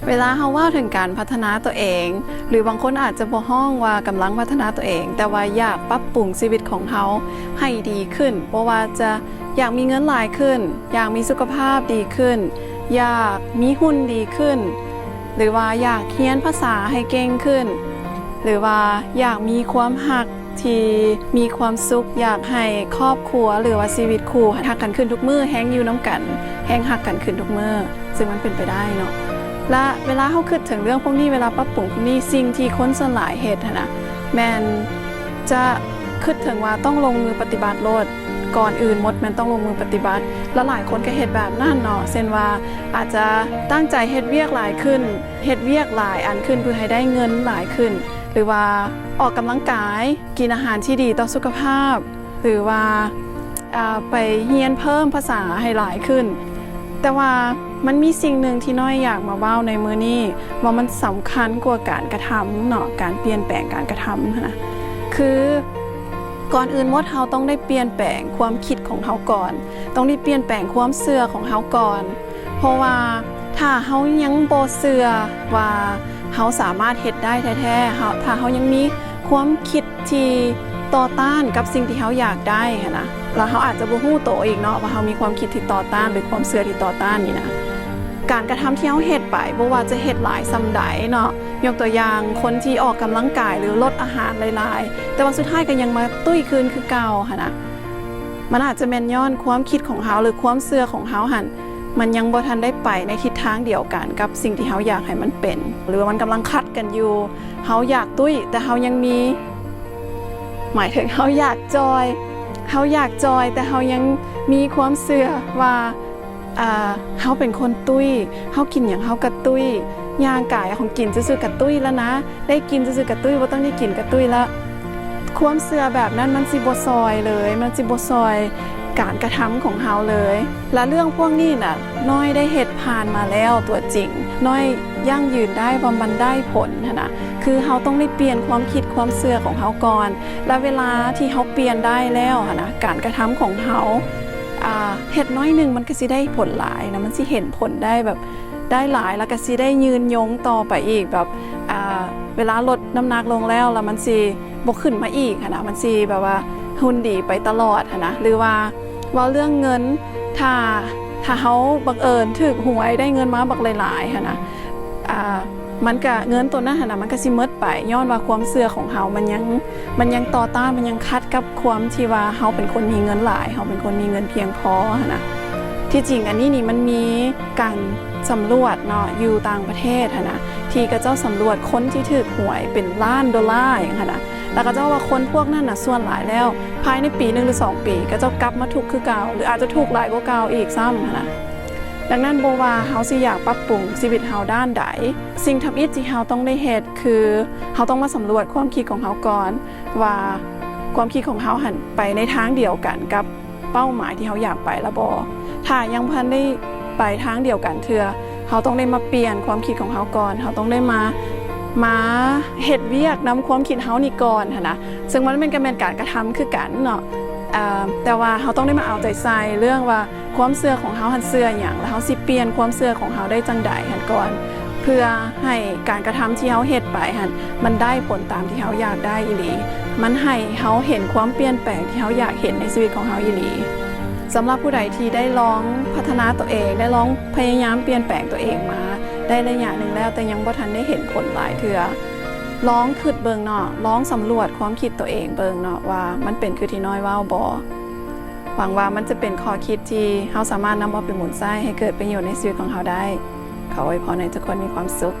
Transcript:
ເວລາເຮົາເວົ້າເຖິງການພັດທະນາຕົວເອງ ຫຼືບາງຄົນອາດຈະບໍ່ຮ້ອງວ່າກຳລັງພັດທະນາຕົວເອງ, ແຕ່ວ່າຢາກປັບປຸງຊີວິດຂອງເຮົາໃຫ້ດີຂຶ້ນ, ບໍ່ວ່າຈະຢາກມີເງິນຫຼາຍຂຶ້ນ, ຢາກມີສຸຂະພາບດີຂຶ້ນ, ຢາກມີຫຸ່ນດີຂຶ້ນ, ຫຼືວ່າຢາກຮຽນພາສາໃຫ້ເກັ່ງຂຶ້ນ, ຫຼືວ່າຢາກມີຄວາມຮັກ ທີ່ມີຄວາມສຸກ, ຢາກໃຫ້ຄອບຄົວ ຫຼືວ່າຊີວິດຄູ່ຮັກກັນຂຶ້ນທຸກມື້, ແຮ່ງຢູ່ນຳກັນ, ແຮ່ງຮັກກັນຂຶ້ນທຸກມື້, ຊຶ່ງມັນເປັນໄປໄດ້ເນາະ. ແລະ ເວລາເຮົາຄິດເຖິງເລື່ອງພວກນີ້, ເວລາປັບປຸງພວກນີ້, ສິ່ງທີ່ຄົນສ່ວນຫຼາຍເຮັດຫັ້ນນະ ແມ່ນຈະຄິດເຖິງວ່າຕ້ອງລົງມືປະຕິບັດໂລດ, ກ່ອນອື່ນໝົດແມ່ນຕ້ອງລົງມືປະຕິບັດ. ແລະ ຫຼາຍຄົນກໍເຮັດແບບນັ້ນເນາະ, ເຊັ່ນວ່າອາດຈະຕັ້ງໃຈເຮັດວຽກຫຼາຍຂຶ້ນ, ເຮັດວຽກຫຼາຍອັນຂຶ້ນເພື່ອໃຫ້ໄດ້ເງິນຫຼາຍຂຶ້ນ, ຫຼືວ່າອອກກຳລັງກາຍ, ກິນອາຫານທີ່ດີຕໍ່ສຸຂະພາບ ຫຼືວ່າ ເອີ ໄປຮຽນເພີ່ມພາສາໃຫ້ຫຼາຍຂຶ້ນ. ແຕ່ວ່າມັນມີສິ່ງໜຶ່ງທີ່ນ້ອຍຢາກມາເວົ້າໃນມື້ນີ້ ວ່າມັນສຳຄັນກວ່າການກະທຳເນາະ, ການປ່ຽນແປງການກະທຳຫັ້ນນະ. ຄື ກ່ອນອື່ນໝົດເຮົາຕ້ອງໄດ້ປ່ຽນແປງຄວາມຄິດຂອງເຮົາກ່ອນ, ຕ້ອງໄດ້ປ່ຽນແປງຄວາມເຊື່ອຂອງເຮົາກ່ອນ. ເພາະວ່າຖ້າເຮົາຍັງບໍ່ເຊື່ອວ່າເຮົາສາມາດເຮັດໄດ້ແທ້ໆ, ເຮົາ ຖ້າເຮົາຍັງມີຄວາມຄິດທີ່ຕໍ່ຕ້ານກັບສິ່ງທີ່ເຮົາຢາກໄດ້ຫັ້ນນະ, ແລ້ວເຮົາອາດຈະບໍ່ຮູ້ໂຕອີກເນາະ ວ່າເຮົາມີຄວາມຄິດທີ່ຕໍ່ຕ້ານ ຫຼື ຄວາມເຊື່ອທີ່ຕໍ່ຕ້ານນີ້ນະ, ການກະທຳທີ່ເຮົາເຮັດໄປ ບໍ່ວ່າຈະເຮັດຫຼາຍສ່ຳໃດເນາະ, ຍົກຕົວຢ່າງ ຄົນທີ່ອອກກຳລັງກາຍ ຫຼື ລົດອາຫານຫຼາຍໆ ແຕ່ວ່າສຸດທ້າຍກໍຍັງມາຕຸ້ຍຄືນຄືເກົ່າຫັ້ນນະ, ມັນອາດຈະແມ່ນຍ້ອນຄວາມຄິດຂອງເຮົາ ຫຼື ຄວາມເຊື່ອຂອງເຮົາຫັ້ນ ມັນຍັງບໍ່ທັນໄດ້ໄປໃນທິດທາງດຽວກັນກັບສິ່ງທີ່ເຮົາຢາກໃຫ້ມັນເປັນ ຫຼືວ່າມັນກຳລັງຂັດກັນຢູ່. ເຮົາຢາກຕຸ້ຍ ແຕ່ເຮົາຍັງມີ ໝາຍເຖິງເຮົາຢາກຈ່ອຍ, ເຮົາຢາກຈ່ອຍ ແຕ່ເຮົາຍັງມີຄວາມເຊື່ອວ່າ ເຮົາເປັນຄົນຕຸ້ຍ, ເຮົາກິນຫຍັງເຮົາກະຕຸ້ຍ, ຍ່າງກາຍຂອງກິນຊື່ໆກະຕຸ້ຍແລ້ວນະ, ໄດ້ກິນຊື່ໆກະຕຸ້ຍ, ບໍ່ຕ້ອງໄດ້ກິນກະຕຸ້ຍລະ. ຄວາມເຊື່ອແບບນັ້ນມັນຊິບໍ່ຊ່ອຍເລີຍ, ມັນຊິບໍ່ຊ່ອຍການກະທຳຂອງເຮົາເລີຍ. ແລະ ເລື່ອງພວກນີ້ນະ ນ້ອຍໄດ້ເຮັດຜ່ານມາແລ້ວຕົວຈິງ, ນ້ອຍຢັ້ງຢືນໄດ້ວ່າມັນໄດ້ຜົນຫັ້ນນະ. ຄືເຮົາຕ້ອງໄດ້ປ່ຽນຄວາມຄິດຄວາມເຊື່ອຂອງເຮົາກ່ອນ, ແລະ ເວລາທີ່ເຮົາປ່ຽນໄດ້ແລ້ວຫັ້ນນະ, ການກະທຳຂອງເຮົາ ອ່າ ເຮັດໜ້ອຍໜຶ່ງມັນກໍຊິໄດ້ຜົນຫຼາຍນະ, ມັນຊິເຫັນຜົນໄດ້ແບບ ໄດ້ຫຼາຍ ແລ້ວກໍຊິໄດ້ຍືນຍົງຕໍ່ໄປອີກ ແບບ ອ່າ ເວລາລົດນ້ຳໜັກລົງແລ້ວ ແລ້ວມັນຊິບໍ່ຂຶ້ນມາອີກຫັ້ນນະ, ມັນຊິແບບວ່າຫຸ່ນດີໄປຕະຫຼອດຫັ້ນນະ. ຫຼືວ່າເວົ້າເລື່ອງເງິນ, ຖ້າ ຖ້າເຮົາບັງເອີນຖືກຫວຍ ໄດ້ເງິນມາບັກຫຼາຍໆຫັ້ນນະ, ອ່າ ມັນກະ ເງິນໂຕນັ້ນຫັ້ນນະ ມັນກະຊິໝົດໄປ ຍ້ອນວ່າຄວາມເຊື່ອຂອງເຮົາມັນຍັງ ມັນຍັງຕໍ່ຕ້ານ ມັນຍັງຂັດກັບຄວາມທີ່ວ່າເຮົາເປັນຄົນມີເງິນຫຼາຍ ເຮົາເປັນຄົນມີເງິນພຽງພໍຫັ້ນນະ. ທີ່ຈິງອັນນີ້ນີ້ມັນມີການສຳຫຼວດເນາະ ຢູ່ຕ່າງປະເທດຫັ້ນນະ ທີ່ເຂົາເຈົ້າສຳຫຼວດຄົນທີ່ຖືກຫວຍເປັນລ້ານໂດລາຫຍັງຫັ້ນນະ ແລ້ວເຂົາເຈົ້າວ່າຄົນພວກນັ້ນນະ ສ່ວນຫຼາຍແລ້ວ ພາຍໃນປີໜຶ່ງຫຼືສອງປີ ເຂົາເຈົ້າກັບມາຖືກຄືເກົ່າ ຫຼືອາດຈະຖືກຫຼາຍກວ່າເກົ່າອີກຊ້ຳຫັ້ນນະ. ດັ່ງນັ້ນ ບໍ່ວ່າເຮົາຊິຢາກປັບປຸງຊີວິດເຮົາດ້ານໃດ, ສິ່ງທຳອິດທີ່ເຮົາຕ້ອງໄດ້ເຮັດ ຄືເຮົາຕ້ອງມາສຳຫຼວດຄວາມຄິດຂອງເຮົາກ່ອນ ວ່າຄວາມຄິດຂອງເຮົາຫັ້ນໄປໃນທາງດຽວກັນກັບເປົ້າໝາຍທີ່ເຮົາຢາກໄປລະບໍ່. ຖ້າຍັງບໍ່ທັນໄດ້ໄປທາງດຽວກັນເທື່ອ, ເຮົາຕ້ອງໄດ້ມາປ່ຽນຄວາມຄິດຂອງເຮົາກ່ອນ, ເຮົາຕ້ອງໄດ້ມາ ມາເຮັດວຽກນຳຄວາມຄິດເຮົານີ້ກ່ອນຫັ້ນນະ. ເຊິ່ງມັນແມ່ນ ກໍແມ່ນການກະທຳຄືກັນເນາະ, ເອີ ແຕ່ວ່າເຮົາຕ້ອງໄດ້ມາເອົາໃຈໃສ່ເລື່ອງວ່າ ຄວາມເຊື່ອຂອງເຮົາຫັ້ນເຊື່ອຫຍັງ ແລະ ເຮົາຊິປ່ຽນຄວາມເຊື່ອຂອງເຮົາໄດ້ຈັ່ງໃດຫັ້ນກ່ອນ ເພື່ອໃຫ້ການກະທຳທີ່ເຮົາເຮັດໄປຫັ້ນ ມັນໄດ້ຜົນຕາມທີ່ເຮົາຢາກໄດ້ອີ່ຫຼີ, ມັນໃຫ້ເຮົາເຫັນຄວາມປ່ຽນແປງທີ່ເຮົາຢາກເຫັນໃນຊີວິດຂອງເຮົາອີ່ຫຼີ. ສຳລັບຜູ້ໃດທີ່ໄດ້ລອງພັດທະນາຕົວເອງ, ໄດ້ລອງພະຍາຍາມປ່ຽນແປງຕົວເອງມາໄດ້ໄລຍະໜຶ່ງແລ້ວ ແຕ່ຍັງບໍ່ທັນໄດ້ເຫັນຜົນຫຼາຍເທື່ອ, ລອງຄິດເບິ່ງເນາະ, ລອງສຳຫຼວດຄວາມຄິດຕົວເອງເບິ່ງເນາະ ວ່າມັນເປັນຄືທີ່ນ້ອຍເວົ້າບໍ່? ຫວັງວ່າມັນຈະເປັນຂໍ້ຄິດທີ່ເຮົາສາມາດນຳເອົາໄປໝູນໃຊ້ໃຫ້ເກີດປະໂຫຍດໃນຊີວິດຂອງເຮົາໄດ້. ຂໍອວຍພອນໃຫ້ທຸກຄົນມີຄວາມສຸກ.